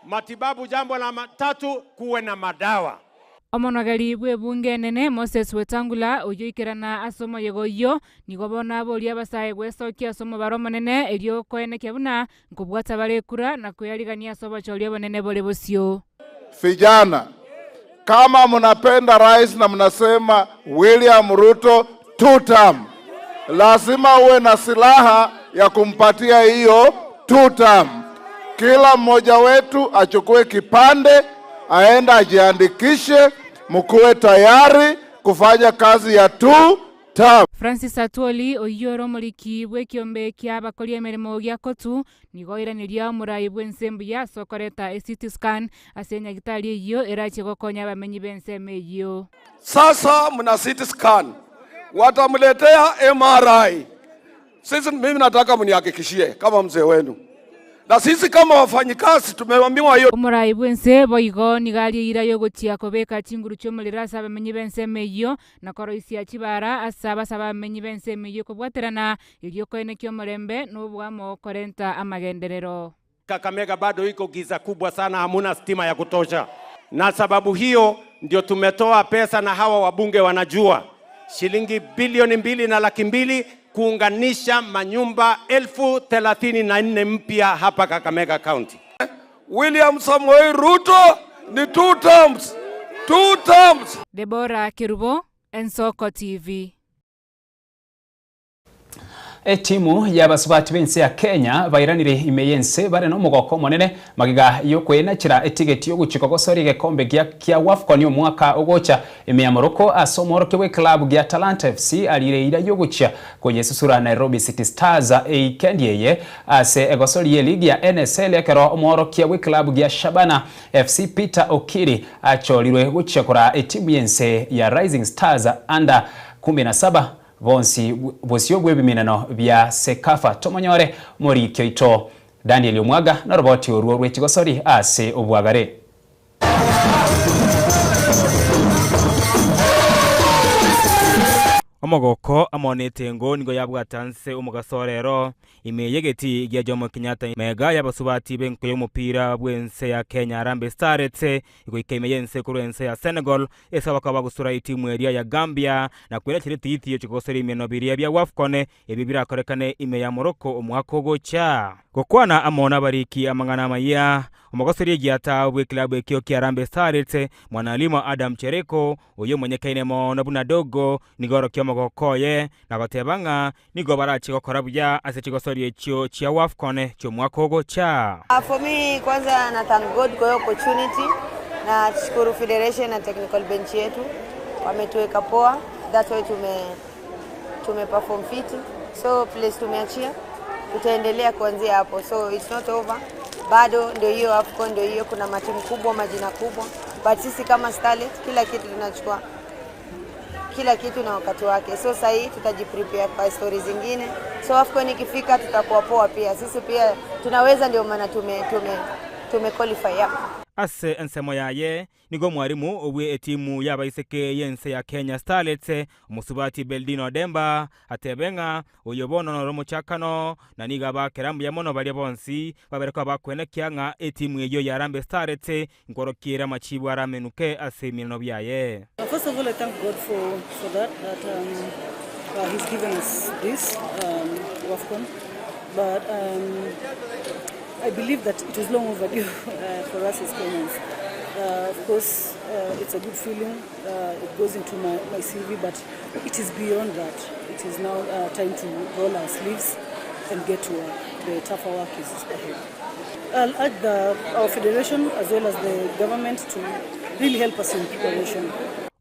Matibabu, jambo la tatu, kuwe na madawa. Omonogeri bw'ebunge enene Moses Wetangula oyio oikerana ase omoyega oyio, nigo bono aboria abasae gwesokia ase omobaro omonene erio koenekia buna nkobwata bare ekura na kweyarigania ase obochori obonene bore bosio. Vijana, kama mnapenda rais na mnasema William Ruto two term, lazima uwe na silaha ya kumpatia hiyo two term. Kila mmoja wetu achukue kipande, aende ajiandikishe, mkuwe tayari kufanya kazi ya two term. Francis Atwoli, oyio ore omoriki bw'ekiombe ki'abakori emeremo gia Cotu, nigo oiraneria omorai bw'ense mbuya ase okoreta eCT scan ase enyagitari eyio erachie gokonya abamenyi b'ensemo eyio. Sasa mna CT scan, watamletea MRI. Sisi mimi nataka mnihakikishie kama mzee wenu, na sisi kama wafanyikazi tumeambiwa hiyo. Omorai bw'ense boigo nigo aria eira y'ogochia kobeka chinguru chi'omorero ase abamenyi b'ensemo eyio, na koroisia chibara ase abasaba abamenyi b'ensemo eyio kobwaterana, erio koenekia omorembe na oboamo korenta amagenderero. Kakamega bado iko giza kubwa sana, hamuna stima ya kutosha, na sababu hiyo ndio tumetoa pesa na hawa wabunge wanajua, shilingi bilioni mbili na laki mbili kuunganisha manyumba 34,000 mpya hapa Kakamega County. William Samoei Ruto ni two terms, two terms. Deborah Kerubo, Ensoko TV. Etimu y'abasubati b'ense ya Kenya bairanire ime y'ense bare nomogoko omonene magega y'okoenachera etigeti y'ogochia kogosoria egekombe gia kia Wafcon omwaka ogocha ime ya Morocco ase omworokia bw'eklabu gia Talanta FC arire eira y'ogochia koyesusura Nairobi City Stars eikendi eye ase egosori y'eligi ya NSL ekero omworokia bw'eklabu gia Shabana FC Peter Okiri achorirwe gochia koraa etimu y'ense ya Rising Stars Under 17 Bonsi bosio bw'ebiminano bia Sekafa tomonyore omoriki oito Daniel Omwaga noroboti orwo rwe chigosori ase obwagare. Omogoko amo netengo nigo yabwata nse omogaso orero Ime y'egetii gia Jomo Kenyatta mega y'abasubati b'enko y'omopira bw'ense ya Kenya Harambee Starlets egoika ime y'ense korwa ense ya Senegal ase abakaba bagosura etimu eria ya Gambia na kwera chirititi chikogosoria ebimenwa biria bia Wafcon ebio birakorekane ime ya Morocco omwaka ogocha. Gokwana amo nabariki amang'ana amayia, omogosoria egiata bw'ekilabu ekio kia Harambee Starlets Mwanalimo Adam Chereko oyio omonyekaine mono buna Dogo nigo orokia omogoko oye na goteba ng'a Nigo barache gokora buya ase chigosorio echio chia Wafcon chi'omwaka ogocha. For me kwanza na thank God kwa hiyo opportunity na tushukuru federation na technical bench yetu wametuweka poa that's why tume tume perform fiti so place tumeachia tutaendelea kuanzia hapo so it's not over bado ndio hiyo AFCON ndio hiyo kuna matimu kubwa majina kubwa but sisi kama Starlet kila kitu tunachukua kila kitu na wakati wake. So sasa hii tutajiprepare kwa story zingine. So AFCON ikifika tutakuwa poa pia. Sisi pia tunaweza, ndio maana tume tume tume qualify yeah. Ase ensemo yaye, nigo omwarimu bwe etimu y'abaiseke y'ense ya Kenya Starlets, omosubati Beldine Odemba, atebe ng'a oyo bono noro omochakano na nigo abakera mbuya mono baria bonsi babere koba bakwenekia ng'a etimu eyio ya Harambee Starlets Nkworokie ere amachiibu aramenuke ase ebimeneno biaye. First of all I thank God for for that that um, uh, he's given us this um, WAFCON but um, I believe that it was long overdue uh, for us as Kenyans. Uh, of course, uh, it's a good feeling. Uh, it goes into my, my CV, but it is beyond that. It is now uh, time to roll our sleeves and get to work. The tougher work is ahead. I'll urge the, our federation as well as the government to really help us in preparation.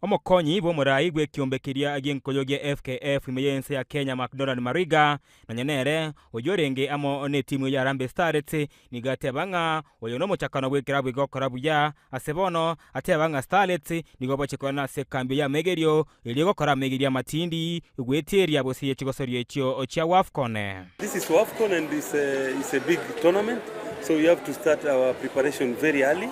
Omokonyi bw'omorai bw'ekiombe keria gi'enkoyo gia FKF ime y'ense ya Kenya Macdonald Mariga, nonya nere oyio orenge amo netimu ya Harambee Starlets, nigo ateba ng'a oyo nomochakano bw'ekerabu egokora buya ase bono, ateba ng'a Starlets nigo bachia korana ase ekambi y'amegerio erio egokora amegerio amatindi gwetieria bosio ye chigosorio echio chia Wafcon. This is Wafcon and it's a, it's a big tournament so we have to start our preparation very early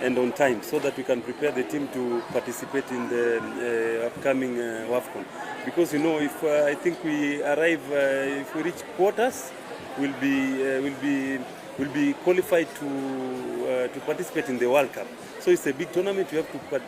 and on time so that we can prepare the team to participate in the uh, upcoming uh, Wafcon. Because you know, if uh, I think we arrive, uh, if we reach quarters, we'll be, uh, we'll be, we'll be qualified to, uh, to participate in the World Cup. So it's a big tournament, we have to, uh,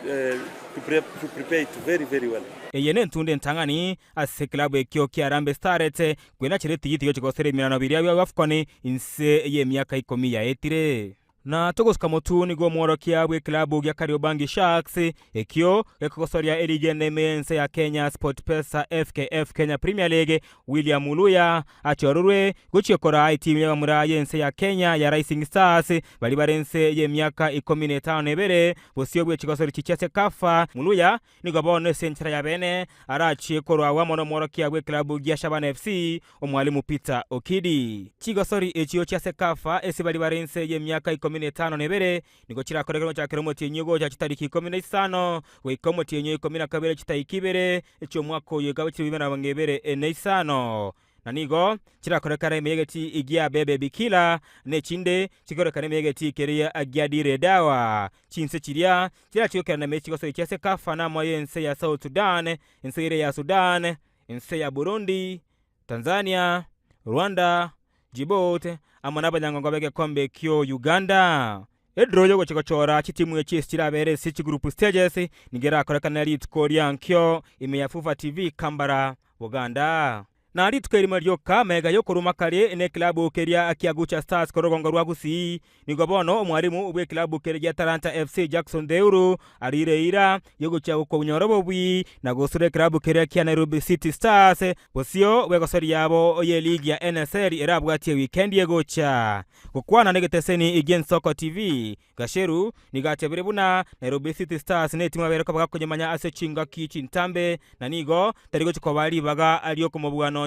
to, prep, to prepare it very, very well. Eye nentunda entang'ani ase eklabu ekio kia Harambee Starlets kwenachera etigiti gochia gosera emirano biria bia Wafcon inse y'emiaka ikomi yaetire. Na togosuka motwe nigo omworokia bw'eklabu gia Kariobangi Sharks ekio gekogosoria erigi enene y'ense ya Kenya SportPesa FKF Kenya Premier League William Muluya achororwe gochia koraa etimu y'abamura y'ense ya Kenya ya Rising Stars baria bare ense y'emiaka ikomi na etano na ebere bosio bwe chigosori chichia Cecafa. Muluya Nigo bono ase enchera ya bene arachie korwa agwo amo nomworokia bw'eklabu gia Shabana FC, omwalimu Peter Okidi. Chigosori echio chia Cecafa ase baria bare inse y'emiaka ikomi na etano na ebere nigo chirakorekane gochakera omotienyi ogocha chitariki ikomi na isano goika omotienyi o ikomi na kabere chitaiki ibere echi'omwaka oyo ekaba chilifu emerongo ebere na isano. Na nigo chirakorekane ime y'egetii gia Bebe Bikila, na echinde chikorekane ime y'egetii keria gia Dire Dawa. Chinse chiria chirachigokerana ime chigosoria chia Sekafa na amo y'ense ya South Sudan, ense eria ya Sudan, ense ya Burundi, Tanzania, Rwanda, Djibouti, amo nabanyangongo b'egekombe ekio Uganda. Edraw y'ogochia gochora chitimu echi ase chirabere ase chigroup stages nigo erakorekane rituko ria nkio ime ya Fufa TV Kambara, Buganda. Na rituko erimo rioka magega y'okoruma kare nekilabu keria kia Gucha Stars korwa rogongo rwa Gusii, Nigo bono omwalimu bw'ekilabu keria gia Talanta FC Jackson Theuru ariire eira y'ogochia gokonyora obobui na gosura ekilabu keria kia Nairobi City Stars bosio bw'egosori yabo y'eligi ya NSL erabwatie wikendi egocha. Gokwana negeteseni gi'Ensoko TV, Gasheru nigo atebire buna Nairobi City Stars netimu abere koba gakonyemanya ase chingaki chintambe na nigo tari gochia kobaa ribaga riokomobua nonye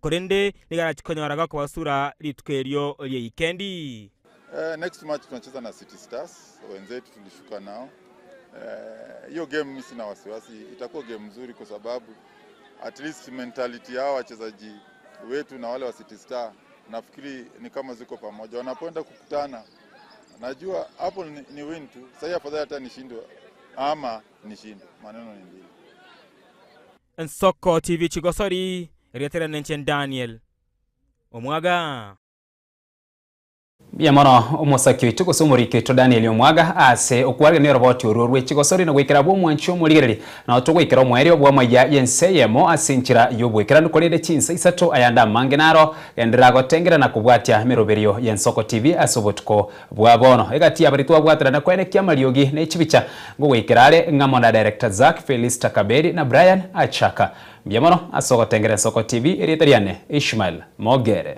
Korende nigo arachie konyora gakobasura rituko erio ri'eikendi. Eh, next match tunacheza na City Stars wenzetu tulishuka nao. Eh, hiyo game mimi sina wasiwasi, itakuwa game nzuri kwa sababu at least mentality yao wachezaji wetu na wale wa City Star nafikiri ni kama ziko pamoja, wanapoenda kukutana, najua hapo ni, ni win tu. Sasa afadhali hata nishindwe ama nishindwe, maneno ni mbili. Ensoko TV Chigosori, erieta riane inche Daniel Omwaga. Mbuya mono omosaki oito gose omoriki oito Daniel Omwaga ase okwarigania oroboti orwo rwe chigosori na goikera bw'omwanchi omorigereri. Nao togoikera omoerio bw'amaiya y'ense eyemo ase enchera y'oboikeranu korende chinsa isato ayande amange naro genderera gotengera na kobwatia emeroberio y'Ensoko TV ase obotuko bwa bono. Egati y'abaria twabwaterana koenekia amariogi ne chibicha ngogoikera are ng'amo na Director Zack, Felista Kaberi na Brian Achaka. Mbuya mono ase ogotengera Ensoko TV, erieta riane Ishmael Mogere.